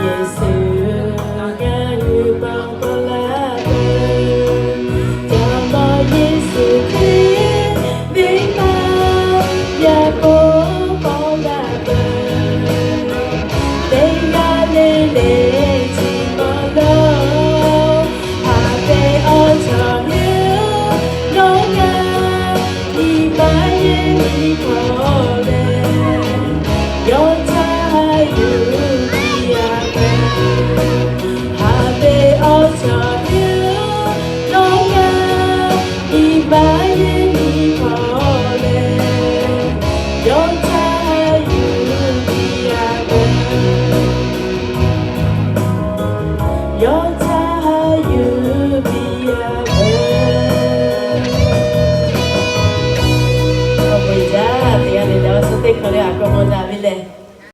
Yeˍsuˆ ngaˬ hui paw k'aw laˇ peuˬ. Jawˇmawˇ Yeˍsuˆ Hkriꞈ venˇbaˆ yaꞈ k'oˆ paw laˇ peuˬ. Teˇ g'aˇ le le chi maw lo, haꞈ ve awˬ chaw hui, nawˬ ngaˬ nyi ma yehˬ miˬ hk'aw leh, yawˇ caˇ yuˬ piˇ a ve. Haꞈ ve awˬ chaw hui, nawˬ ngaˬ nyi ma yehˬ miˬ hk'aw leh, yawˇ caˇ yuˬ piˇ a ve. Yawˇ caˇ yuˬ piˇ a ve. Awˬ bon jaˇ, teˇ g'aˇ le le awˬ suhˉ teˇ hkui le a k'aw maw daꞈ ve lehˬ,